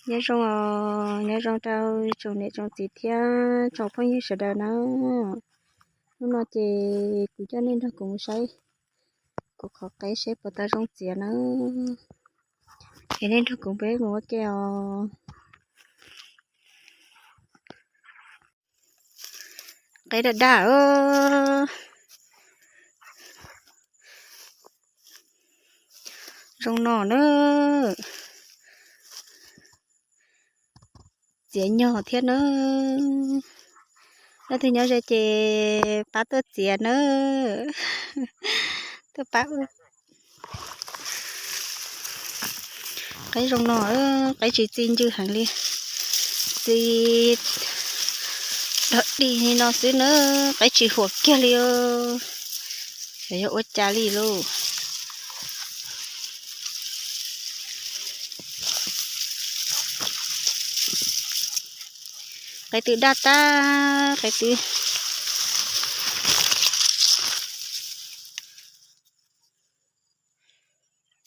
Nyob zoo, nyob zoo rau tsoom niam tsoom txiv thiab tsoom phooj ywg sawv daws na. Hnub no ces kuv coj nej nrog kuv mus saib kuv qhov qeb seb puas tau zoo txiav na. Es nej nrog kuv peb mus ua ke os. Qeb daj daj. Zoo no na. Txiav nyog thiab na. Leej twg nyob ze ces pab tuaj txiav na. Tuaj pab. Qeb zoo no, qeb tsis txi ncw heev li, txi dog dig li no xwb na, qeb tsis huam kiag li. Xyov yog ua cas li lauj. Qeb twb daj tag, qeb twb.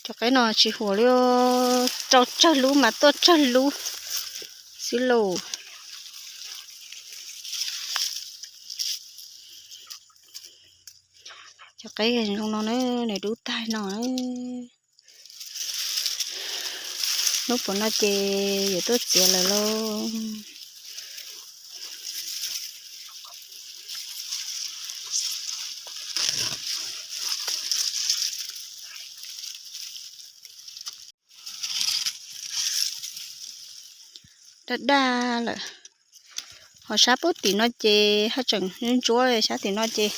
Cov qeb no tsis huam li, rau tsawg lub mas tuaj tsawg lub xwb lauj. Cov qeb zoo no na, nws dub tag no. Hnub puas no ces yuav tuaj txiav lawm lauj. Daj daj lawm. Ho sab pub tim no ces haj tseem ntsuab, sab tim no ces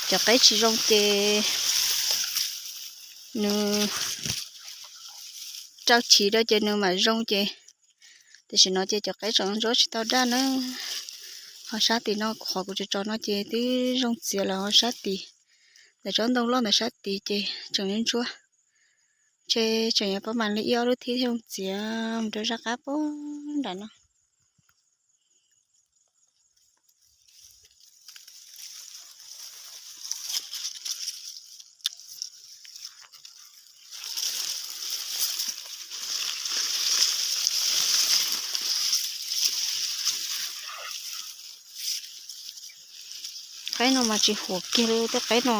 cov qeb tsis zoo ces nws rau chiv rau ces nws mam zoo ces, tam sim no ces cov qeb tseem ntsuab tsis tau daj na. Ho sab tim no qhov kuv tso tso no ces twb zoo txiav lawm, ho sab tim ntawm tsob ntoo loj ntawm sab tid ces tseem ntsuab. Ces tseem yuav pab mam li ib ob lub thib thiaj zoo txiav mus rau zaj qab pem nram no. Qeb no mas tsis huam kiag li tej qeb no.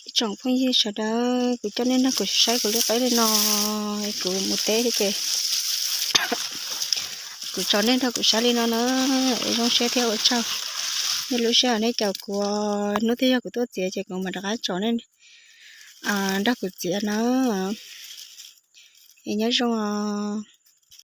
Ib tsoom phooj ywg sawv daws, kuv coj nej nrog kuv saib kuv lub qeb li no, kuv mus teb thiab ces kuv tso nej nrog kuv saib li no na, zoo siab thiab ua tsaug nej lub sij hawm nej caum kuv. Hnub twg yog kuv tuaj txiav ces kuv mam rov qab tso nej nrog kuv txiav na. Es nyob zoo os.